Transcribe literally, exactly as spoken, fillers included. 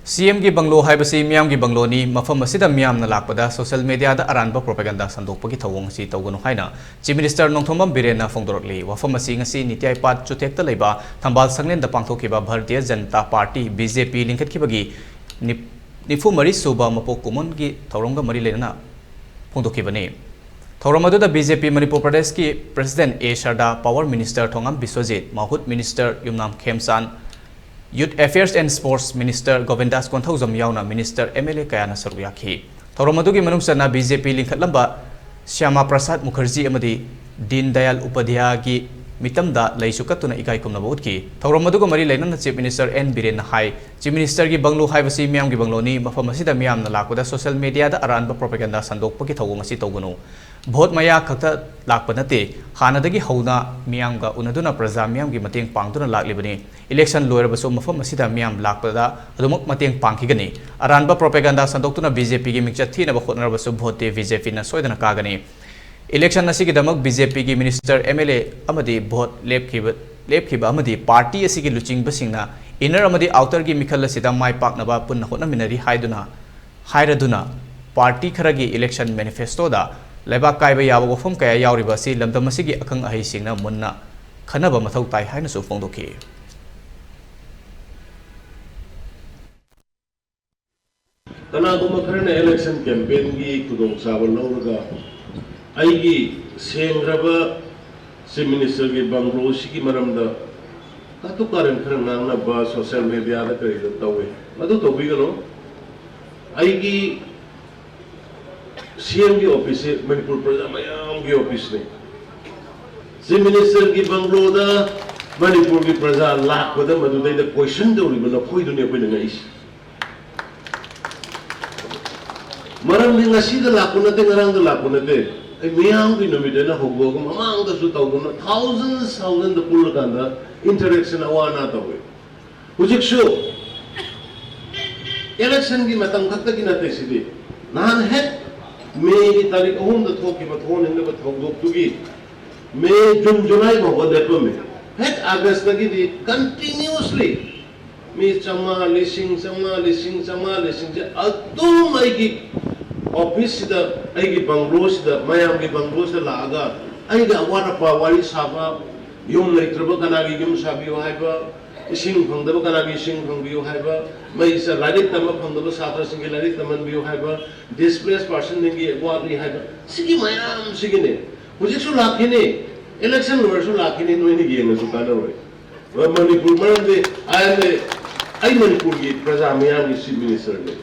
ꯁꯤꯑꯦꯝꯒꯤ bungalow ꯍꯥꯏꯕꯁꯤ ꯃꯤꯌꯥꯝꯒꯤ ꯕꯪꯒ꯭ꯂꯣꯅꯤ, ꯃꯐꯝ ꯑꯁꯤꯗ ꯃꯤꯌꯥꯝꯅ ꯂꯥꯛꯄꯗ social mediaꯗ ꯑꯔꯥꯟꯕ propaganda ꯁꯟꯗꯣꯛꯄꯒꯤ ꯊꯧꯑꯣꯡ ꯑꯁꯤ ꯇꯧꯒꯅꯨ ꯍꯥꯏꯅ Chief Minister ꯅꯣꯡꯊꯣꯝꯕꯝ ꯕꯤꯔꯦꯟꯅ ꯐꯣꯡꯗꯣꯔꯛꯂꯤ꯫ ꯋꯥꯐꯝ ꯑꯁꯤ ꯉꯁꯤ ꯅꯤꯇ꯭ꯌꯥꯏ ꯄꯥꯠ ꯆꯨꯊꯦꯛꯇ ꯂꯩꯕ ꯊꯝꯕꯥꯜ ꯁꯪꯂꯦꯟꯗ ꯄꯥꯡꯊꯣꯛꯈꯤꯕ Bharatiya Janata party, BJP, ꯂꯤꯡꯈꯠꯈꯤꯕꯒꯤ neap-, ꯅꯤꯐꯨ ꯃꯔꯤ ꯁꯨꯕ ꯃꯄꯣꯛ ꯀꯨꯝꯑꯣꯟꯒꯤ ꯊꯧꯔꯝꯒ ꯃꯔꯤ ꯂꯩꯅꯅ ꯐꯣꯡꯗꯣꯛꯈꯤꯕꯅꯤ꯫ ꯊꯧꯔꯝ ꯑꯗꯨꯗ BJP ꯃꯅꯤꯄꯨꯔ ꯄ꯭ꯔꯗꯦꯁꯀꯤ President ꯑꯦ ꯁꯔꯗꯥ, Power Minister ꯊꯣꯉꯥꯝ ꯕꯤꯁ꯭ꯋꯖꯤꯠ, ꯃꯍꯨꯠ Minister Yumnam ꯈꯦꯝꯆꯥꯟ, Youth Affairs and Sports Minister ꯒꯣꯕꯤꯟꯗꯥꯁ Konthoujam ꯌꯥꯎꯅ Minister, MLA ꯀꯌꯥꯅ ꯁꯔꯨꯛ ꯌꯥꯈꯤ꯫ ꯊꯧꯔꯝ ꯑꯗꯨꯒꯤ ꯃꯅꯨꯡ ꯆꯟꯅ BJP ꯂꯤꯡꯈꯠꯂꯝꯕ ꯁ꯭ꯌꯥꯃꯥ ꯄ꯭ꯔꯁꯥꯗ ꯃꯨꯈꯔꯖꯤ ꯑꯃꯗꯤ ꯗꯤꯟ ꯗꯌꯥꯜ ꯎꯄꯥꯙ꯭ꯌꯥꯌꯒꯤ ꯃꯤꯇꯝꯗ ꯂꯩꯁꯨ ꯀꯠꯇꯨꯅ ꯏꯀꯥꯏ ꯈꯨꯝꯅꯕ ꯎꯠꯈꯤ꯫ ꯊꯧꯔꯝ ꯑꯗꯨꯒ ꯃꯔꯤ ꯂꯩꯅꯅ Chief Minister ꯑꯦꯟ ꯕꯤꯔꯦꯟꯅ ꯍꯥꯏ, Chief Ministerꯒꯤ ꯕꯪꯒ꯭ꯂꯣ ꯍꯥꯏꯕꯁꯤ ꯃꯤꯌꯥꯝꯒꯤ ꯕꯪꯒ꯭ꯂꯣꯅꯤ, ꯃꯐꯝ ꯑꯁꯤꯗ ꯃꯤꯌꯥꯝꯅ ꯂꯥꯛꯄꯗ social mediaꯗ ꯑꯔꯥꯟꯕ propaganda ꯁꯟꯗꯣꯛꯄꯒꯤ ꯊꯧꯑꯣꯡ ꯑꯁꯤ ꯇꯧꯒꯅꯨ꯫ ꯚꯣꯠ ꯃꯌꯥ ꯈꯛꯇ ꯂꯥꯛꯄ ꯅꯠꯇꯦ, ꯍꯥꯟꯅꯗꯒꯤ ꯍꯧꯅ ꯃꯤꯌꯥꯝꯒ ꯎꯅꯗꯨꯅ ꯄ꯭ꯔꯖꯥ ꯃꯤꯌꯥꯝꯒꯤ ꯃꯇꯦꯡ ꯄꯥꯡꯗꯨꯅ ꯂꯥꯛꯂꯤꯕꯅꯤ꯫ Election ꯂꯣꯏꯔꯕꯁꯨ ꯃꯐꯝ ꯑꯁꯤꯗ ꯃꯤꯌꯥꯝ ꯂꯥꯛꯄꯗ ꯑꯗꯨꯃꯛ ꯃꯇꯦꯡ ꯄꯥꯡꯈꯤꯒꯅꯤ꯫ ꯑꯔꯥꯟꯕ propaganda ꯁꯟꯗꯣꯛꯇꯨꯅ BJPꯒꯤ ꯃꯤꯡꯆꯠ ꯊꯤꯅꯕ ꯍꯣꯠꯅꯔꯕꯁꯨ ꯚꯣꯠꯇꯤ BJPꯅ ꯁꯣꯏꯗꯅ ꯀꯥꯒꯅꯤ꯫ Election ꯑꯁꯤꯒꯤꯗꯃꯛ BJPꯒꯤ Minister, MLA ꯑꯃꯗꯤ ꯚꯣꯠ ꯂꯦꯞꯈꯤꯕ, ꯂꯦꯞꯈꯤꯕ ꯑꯃꯗꯤ party ꯑꯁꯤꯒꯤ ꯂꯨꯆꯤꯡꯕꯁꯤꯡꯅ inner ꯑꯃꯗꯤ outerꯒꯤ ꯃꯤꯈꯜ ꯑꯁꯤꯗ ꯃꯥꯏ ꯄꯥꯛꯅꯕ ꯄꯨꯟꯅ ꯍꯣꯠꯅꯃꯤꯟꯅꯔꯤ ꯍꯥꯏꯗꯨꯅ, ꯍꯥꯏꯔꯗꯨꯅ party ꯈꯔꯒꯤ election manifestoꯗ ꯂꯩꯕꯥꯛ ꯀꯥꯏꯕ ꯌꯥꯕ ꯋꯥꯐꯝ ꯀꯌꯥ ꯌꯥꯎꯔꯤꯕ ꯑꯁꯤ ꯂꯝꯗꯝ ꯑꯁꯤꯒꯤ ꯑꯈꯪ ꯑꯍꯩꯁꯤꯡꯅ ꯃꯨꯟꯅ ꯈꯟꯅꯕ ꯃꯊꯧ ꯇꯥꯏ ꯍꯥꯏꯅꯁꯨ ꯐꯣꯡꯗꯣꯛꯈꯤ꯫ ꯀꯅꯥꯒꯨꯝꯕ ꯈꯔꯅ election campaignꯒꯤ ꯈꯨꯗꯣꯡꯆꯥꯕ ꯂꯧꯔꯒ ꯑꯩꯒꯤ ꯁꯦꯡꯈ꯭ꯔꯕ Chief Ministerꯒꯤ ꯕꯪꯒ꯭ꯂꯣꯁꯤꯒꯤ ꯃꯔꯝꯗ ꯀꯥꯇꯨ ꯀꯥꯔꯟ ꯈꯔ ꯉꯥꯡꯅꯕ social mediaꯗ ꯀꯔꯤꯗ ꯇꯧꯏ꯫ ꯃꯗꯨ ꯇꯧꯕꯤꯒꯅꯨ꯫ ꯑꯩꯒꯤ CMꯒꯤ officeꯁꯦ ꯃꯅꯤꯄꯨꯔ ꯄ꯭ꯔꯖꯥ ꯃꯌꯥꯝꯒꯤ officeꯅꯤ꯫ Chief Ministerꯒꯤ ꯕꯪꯒ꯭ꯂꯣꯗ ꯃꯅꯤꯄꯨꯔꯒꯤ ꯄ꯭ꯔꯖꯥ ꯂꯥꯛꯄꯗ ꯃꯗꯨꯗꯩꯗ question ꯇꯧꯔꯤꯕ ꯅꯈꯣꯏꯗꯨꯅꯤ ꯑꯩꯈꯣꯏꯅ ꯉꯛꯏꯁꯦ꯫ ꯃꯔꯝꯗꯤ ꯉꯁꯤꯗ ꯂꯥꯛꯄ ꯅꯠꯇꯦ, ꯉꯔꯥꯡꯗ ꯂꯥꯛꯄ ꯅꯠꯇꯦ꯫ ꯑꯩ ꯃꯤꯌꯥꯝꯒꯤ ꯅꯨꯃꯤꯠ ꯍꯥꯏꯅ ꯍꯧꯗꯣꯛꯑꯒ ꯃꯃꯥꯡꯗꯁꯨ ꯇꯧꯗꯅ thousands, thousandꯗ ꯄꯨꯜꯂꯀꯥꯟꯗ interaction ꯑꯋꯥ ꯑꯅꯥ ꯇꯧꯋꯦ꯫ ꯍꯧꯖꯤꯛꯁꯨ electionꯒꯤ ꯃꯇꯝ ꯈꯛꯇꯒꯤ ꯅꯠꯇꯦ ꯁꯤꯗꯤ꯫ ꯅꯍꯥꯟ ꯍꯦꯛ Mayꯒꯤ ꯇꯥꯔꯤꯛ ꯑꯍꯨꯝꯗ ꯊꯣꯛꯈꯤꯕ ꯊꯣꯛꯍꯟꯅꯤꯡꯗꯕ ꯊꯧꯗꯣꯛꯇꯨꯒꯤ May, June, July ꯐꯥꯎꯕ ꯂꯦꯞꯄꯝꯃꯤ꯫ ꯍꯦꯛ Augustꯇꯒꯤꯗꯤ continuously ꯃꯤ ꯆꯥꯝꯃꯉꯥ, ꯂꯤꯁꯤꯡ ꯆꯥꯝꯃꯉꯥ, ꯂꯤꯁꯤꯡ ꯆꯥꯝꯃꯉꯥ, ꯂꯤꯁꯤꯡꯁꯦ ꯑꯗꯨꯝ ꯑꯩꯒꯤ ꯑꯣꯐꯤꯁꯁꯤꯗ, ꯑꯩꯒꯤ ꯕꯪꯒ꯭ꯂꯣꯁꯤꯗ, ꯃꯌꯥꯝꯒꯤ ꯕꯪꯒ꯭ꯂꯣꯁꯤꯗ ꯂꯥꯛꯑꯒ ꯑꯩꯒ ꯑꯋꯥꯠ ꯑꯄꯥ ꯋꯥꯔꯤ ꯁꯥꯕ, ꯌꯨꯝ ꯂꯩꯇ꯭ꯔꯕ ꯀꯅꯥꯒꯤ ꯌꯨꯝ ꯁꯥꯕꯤꯌꯨ ꯍꯥꯏꯕ, ꯏꯁꯤꯡ ꯐꯪꯗꯕ ꯀꯅꯥꯒꯤ ꯏꯁꯤꯡ ꯐꯪꯕꯤꯌꯨ ꯍꯥꯏꯕ, ꯃꯩ ꯆ-, ꯂꯥꯏꯔꯤꯛ ꯇꯝꯕ ꯐꯪꯗꯕ ꯁꯥꯇ꯭ꯔꯁꯤꯡꯒꯤ ꯂꯥꯏꯔꯤꯛ ꯇꯝꯍꯟꯕꯤꯌꯨ ꯍꯥꯏꯕ, ꯗꯤꯁꯄ꯭ꯂꯦꯁ ꯄꯥꯔꯁꯟꯁꯤꯡꯒꯤ ꯋꯥꯠꯂꯤ ꯍꯥꯏꯕ, ꯁꯤꯒꯤ ꯃꯌꯥꯝꯁꯤꯒꯤꯅꯦ꯫ ꯍꯧꯖꯤꯛꯁꯨ ꯂꯥꯛꯈꯤꯅꯤ, ꯏꯂꯦꯛꯁꯟ ꯂꯣꯏꯔꯁꯨ ꯂꯥꯛꯈꯤꯅꯤ, ꯅꯣꯏꯅ ꯌꯦꯡꯉꯁꯨ ꯀꯥꯟꯅꯔꯣꯏ꯫ ꯃꯅꯤꯄꯨꯔ ꯃꯔꯝꯗꯤ I am the, ꯑꯩ ꯃꯅꯤꯄꯨꯔꯒꯤ ꯄ꯭ꯔꯖꯥ ꯃꯤꯌꯥꯝꯒꯤ ꯆꯤꯐ ꯃꯤꯅꯤꯁꯇꯔꯅꯤ꯫